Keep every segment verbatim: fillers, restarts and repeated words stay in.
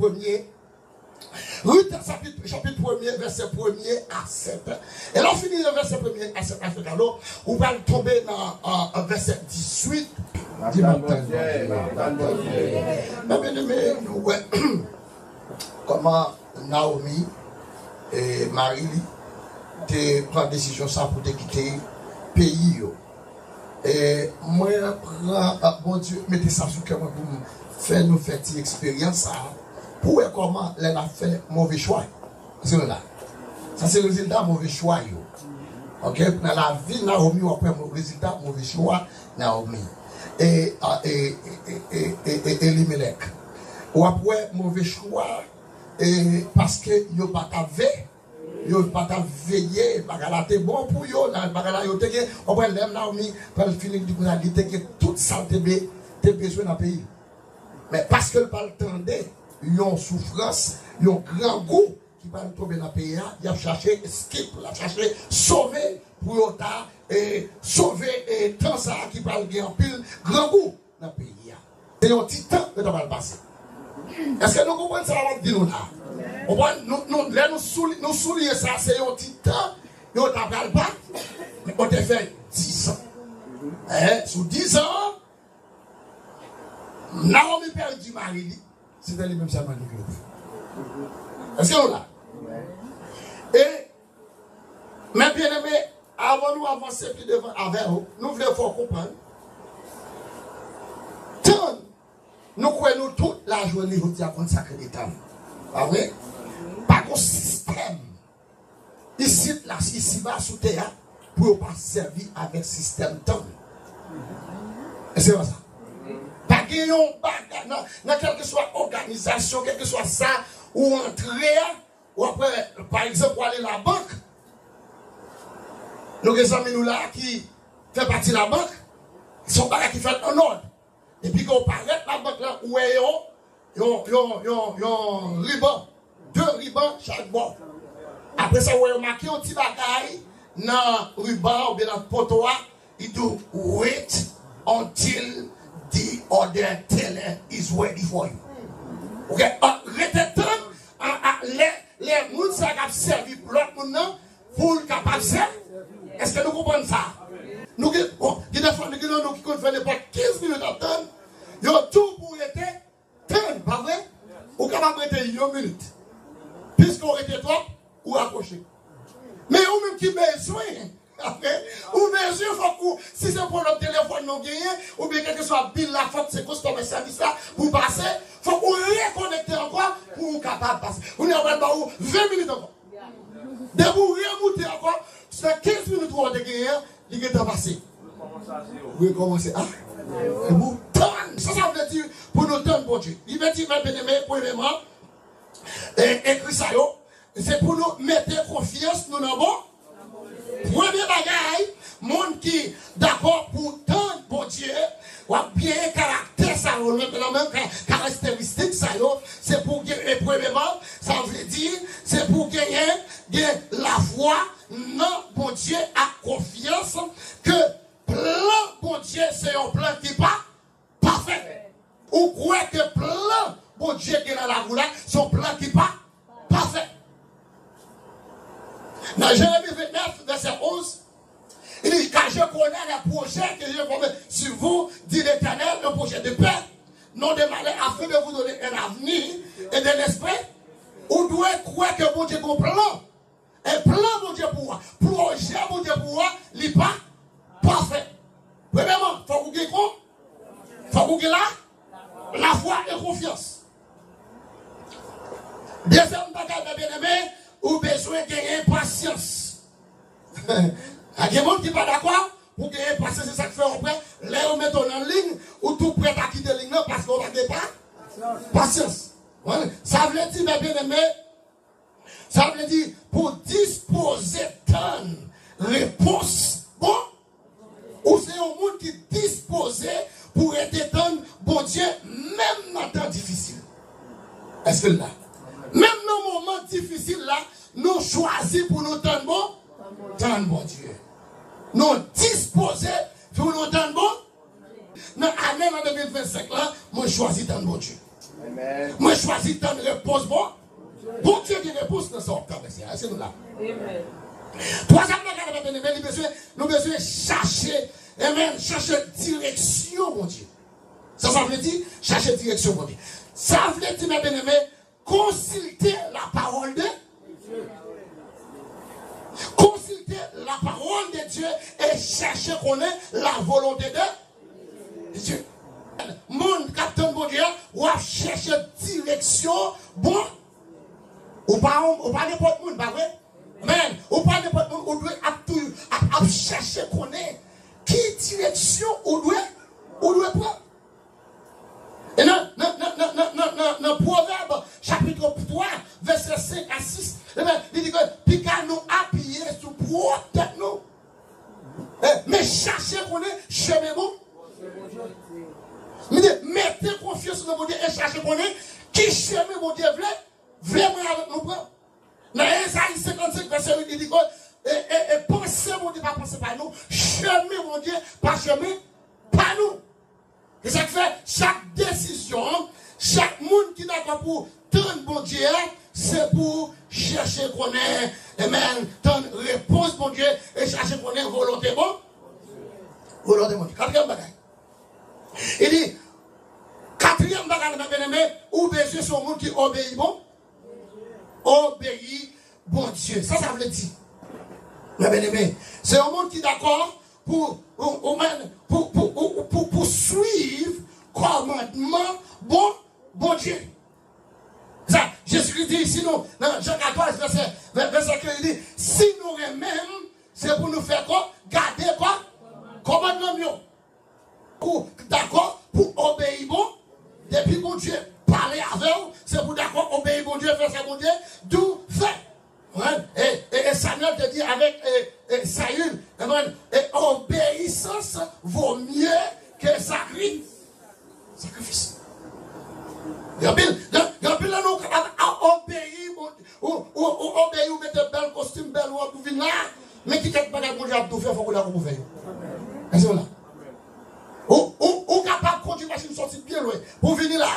premye. Rit chapit, chapit premye, vèsè premye a sèt. E lè w fini nan vèsè premye a sèt la, frè Kalo, ou pral tonbe nan, euh, vèsè dizuit. Di m ap tann Bondye, m ap tann Bondye. Men, byeneme, nou wè kòman Naomi e mari li te pran desizyon sa pou te kite peyi yo. E mwen pran, ah, Bondye mete sa sou kè mwen pou m fè nou fè ti eksperyans sa a, pou wè kòman lè n ap fè move chwa. Èske nou la? Sa se rezilta move chwa yo. Oke? Nan lavi Naomi, w ap wè mo-, rezilta move chwa Naomi. E, ah, e, e, e Elimelèk. W ap wè move chwa, e, paske yo pa t ap ve-, yo pa t ap veye, bagay la te bon pou yo, nan bagay la yo te gen, w ap wè lè Naomi pral fini di konsa, li te gen tout sa l te be-, te bezwen nan peyi. Men paske l pral tande yon soufrans, yon grangou ki pral tonbe nan peyi a, y ap chache escape, y ap chache sove pou yo ta, e, sove, e, tan sa a ki pral gen anpil grangou nan peyi a. Se yon ti tan yo ta pral pase. Èske nou konprann sa m ap di nou la? Konprann? Nou, nou, lè nou souli-, nou souliye sa, se yon ti tan yo ta pral pa-, yo te fè dizan. Hein? Sou dizan, Naomi pèdi mari li, se te li menm sèlman li ki rete. Èske nou la? E, men byeneme, avan nou avanse pi devan avè w, nou vle fè w konprann. Tann, nou kwè nou tout la jwenn li jodi a konn sa k rele tann. Pa vre? Pa gon sistèm isit la, isiba sou tè a, pou yo pa sèvi avèk sistèm tann. Èske se pa sa? Pa gen yon bagay nan, nan kèlkeswa òganizasyon, kèlkeswa sa ou antre a, w ap wè, pa egzanp, w ale labank. Nou gen zanmi nou la ki fè pati labank. Se yon bagay ki fèt an òd. Depi ke w parèt labank lan, ou wè yon, yon, yon, yon, yon riban, de riban chak bò. Apre sa, ou wè yo make yon ti bagay nan riban an oubyen nan poto a, li di w, "Wait until the order teller is ready for you." Ok? Ah, rete tann, ah, ah, lè, lè moun sa k ap sèvi lòt moun nan, pou l kapab sèvi. Èske nou konprann sa? Nou gen, bon, gen de fwa, nou gen nan nou ki konn fè nenpòt kenz minit ap tann, yo di w pou w rete tann, pa vre? Ou kapab rete yon minit. Piske w rete twòp, ou rakwoche. Men ou menm ki bezwen, ou bezwen, fòk ou, si se pwoblèm telefòn nan w genyen, oubyen kèlkeswa bil la, fòk se kastòmè sèvis la pou pase, fòk ou rekonekte ankò pou ou kapab pase. Kounye a, yo pral ba ou ven minit ankò. Depi w remoute ankò, se kenz minit ou te genyen an, li gentan pase. Rekòmanse. Ah! Epi w tann. Sa sa vle di pou nou tann Bondye? Li vle di, men byeneme, premyèman, e, ekri sa yo, se pou nou mete konfyans nou nan Bon-, premye bagay, moun ki dakò pou tann Bondye, w ap gen karaktè sa yo, nan menm ka-, karakteristik sa yo, se pou gen, e premyèman, sa vle di, se pou genyen, gen lafwa nan Bondye ak konfyans ke plan Bondye se yon plan ki pa pafè. Ou kwè ke plan Bondye gen nan lavi w la, se yon plan ki pa pafè. Nan Jeremi vennèf, vèsè onz, il dit, "Car je connais les projets que j'ai formés sur vous, dit l'Éternel, un projet de paix, non de malheur, afin de vous donner un avenir et de l'esprit." Ou dwe kwè ke Bondye gen yon plan. E plan Bondye pou ou a, pwojè Bondye pou ou a, li pa pafè. Premyèman, fòk ou gen kon-, fòk ou gen la, lafwa e konfyans. Dezyèm bagay, men byeneme, ou bezwen genyen pasyans. A gen moun ki pa dakò pou genyen pasyans, se sa k fè w ap wè, lè yo mete w nan liy, ou tou prèt a kite liy nan paske w pa gen pa-, pasyans. Sa vle di, men byeneme, Sa vle di, pou dispoze tann repons, bon, ou se yon moun ki dispoze pou rete tann Bondye, menm nan tan difisil. Èske l la? Menm nan moman difisil la, nou chwazi pou nou tann Bon-, tann Bondye. Nou dispoze pou nou tann Bon-, Nan ane nan de mil vennsenk la, mwen chwazi tann Bondye. Mwen chwazi tann repons bon. Bondye gen repons nan sa w ap travèse a. Èske nou la? Twazyèm bagay la, byeneme, li bezwen, nou bezwen chache, amen, chache direksyon Bondye. Sa sa vle di? Chache direksyon Bondye. Sa vle di, byeneme, consulter la parole de Dieu. Consulter la parole de Dieu et chercher konnen la volonté de Dieu. Moun k ap tann Bondye a, w ap chèche direksyon bon. Ou pa, ou pa nenpòt moun, pa vre? Men, ou pa nenpòt moun, ou dwe ap tou, ap, ap chèche konnen ki direksyon ou dwe, ou dwe pran. E nan, nan, nan Pwovèb, chapit twa, vèsè senk a sis, ebyen, li di ke pika nou apiye sou pwòp tèt nou. Eh, men chache konnen chemen bon. Men mete konfyans nan Bondye e chache konnen ki chemen Bondye vle, vle mwen avèk nou pran. Nan Ezayi senkannsenk, vèsè uit, li di ke, e, e, e panse Bondye pa panse pa nou, chemen Bondye pa chemen pa nou. Se sa k fè chak desizyon, chak moun ki dakò pou tann Bondye a, se pou chèche konnen, amen, tann repons Bondye e chèche konnen volonte bon, volonte Bondye. Katriyèm bagay. Li di, katriyèm bagay, byeneme, ou bezwen se yon moun ki obeyi bon, obeyi Bondye. Sa sa vle di? Mwen byeneme, se yon moun ki dakò pou, ou, ou menm, pou, pou, ou, pou, pou swiv kòmandman bon, Bondye. Sa, Jezikri di, si nou, nan Jan katòz, vèsè, vè-, vèsè kenz, li di, si nou renmen m, se pou nou fè kò, gade kò, kòmandman m yo. Ou dakò pou obeyi bon, depi Bondye pale avè w, se pou dakò obeyi Bondye, fè sa Bondye di w fè. Wi, e, e, e Samyèl te di avèk, e, e Sayil, e, obéissance vaut mieux que sakri-, sakrifis. Gen anpil, gen, gen anpil nan nou kapab a obeyi Bondye, ou, ou, ou obeyi, ou mete bèl kostim, bèl wòb, ou vin la, men ki kèk bagay Bondye ap di w fè, fòk ou dakò pou fè yo. Èske w la? Ou, ou, ou kapab kondui machin soti byen lwen pou vini la.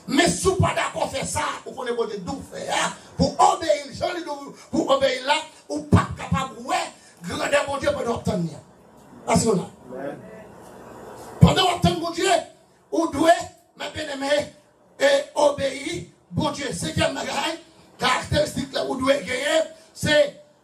Men si w pa dakò fè sa, ou konnen Bondye di w fè a, pou obeyi l, jan li di w pou obeyi l la, ou p ap kapab wè grandè Bondye pandan w ap tann li a. Èske w la? Pandan w ap tann Bondye, ou dwe, men byeneme, e obeyi Bondye. Senkyèm bagay, karakteristik la ou dwe genyen, se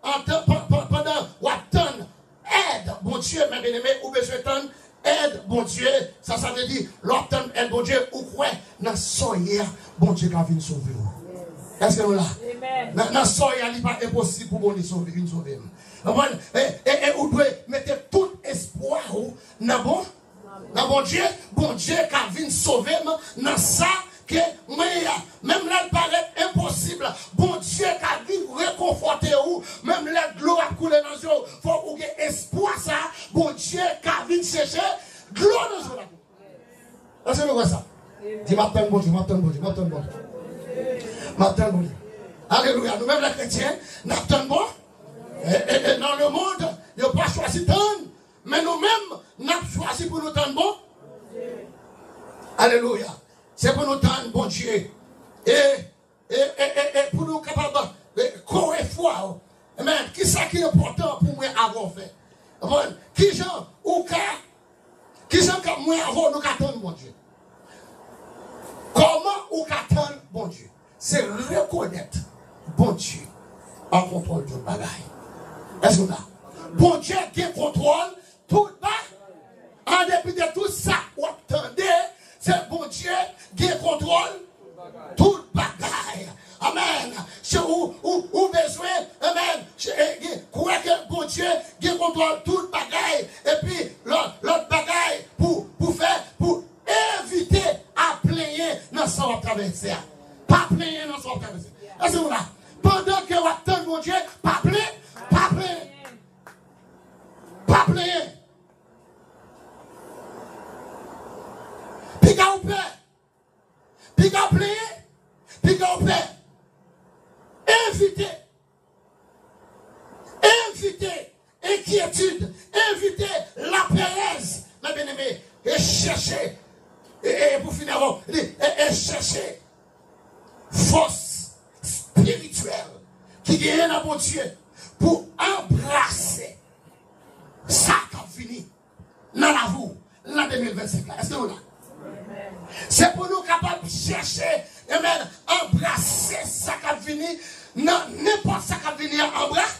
antan, pa-, pa-, pandan w ap tann èd Bondye, men byeneme, ou bezwen tann èd Bondye. Sa, sa vle di, lè w ap tann èd Bondye, ou kwè nan sa w ye a, Bondye ka vin sove w. Èske nou la? Nan, nan sa w ye a, li pa enposib pou Bondye sove, vin sove m. Konprann? E, e, e ou dwe mete tout espwa ou nan bon, nan Bondye. Bondye ka vin sove m nan sa ke mwen ye a. Menm lè l parèt enposib, Bondye ka vin rekonfòte ou. Menm lè dlo ap koule nan zye w, fò ou gen espwa sa, Bondye ka vin chèche dlo nan zye w la. Èske nou wè sa? Di, m ap tann Bondye, m ap tann Bondye, m ap tann Bondye. M ap tann Bondye. Alelouya. Nou menm lè kretyen, n ap tann Bon-, e, e, e, nan lemonn, yo pa chwazi tann, men nou menm, n ap chwazi pou nou tann Bon-, Alelouya. Se pou nou tann Bondye. E, e, e, e, e pou nou kapab, e, kore fwa w. Amen. Kisa ki enpòtan pou mwen avè w fè? Konprann? Kijan ou ka, kijan ka mwen avè w nou ka tann Bondye? Kòman ou ka tann Bondye? Se rekonèt Bondye an kontwòl tout bagay. Èske w la? Bondye gen kontwòl tout ba-, an depi de tout sa w ap tande, se Bondye gen kontwòl tout bagay. Amèn. Se ou, ou, ou bezwen, amèn, se, e, gen, kwè ke Bondye gen kontwòl tout bagay. Epi, lòt, lòt bagay pou, pou fè, pou evite ap plenyen nan sa w ap travèse a. Pa plenyen nan sa w ap travèse. Èske nou la? Pandan ke w ap tann Bondye, pa plen-, pa plenyen. Pa plenyen. Piga w pè. Piga w plenyen. Piga w pè. Evite. Evite enkyetid. Evite laperèz. Men byeneme, e chèche. E, e, e pou fini avè w, li, e, e chèche. fòs espirityèl ki genyen nan Bondye pou anbrase sa k ap vini nan lavi w nan de mil vennsenk la. Èske nou la? Se pou nou kapab chèche, amen, anbrase sa k ap vini nan nenpòt sa k ap vini an, anbra-,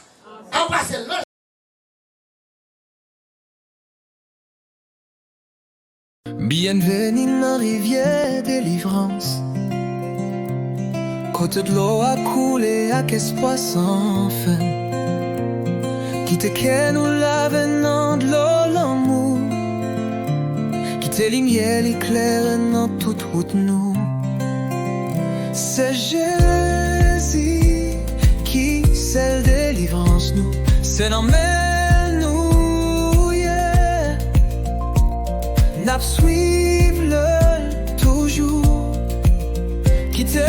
anbrase l. Byenveni nan rivyè delivrans, kote dlo a koule ak espwa san fen. Kite kè nou lave nan dlo lanmou, kite limyè li klere nan tout wout nou. Se Jezi ki sèl delivrans nou, se nan men nou ye. N ap swiv l toujou. Kite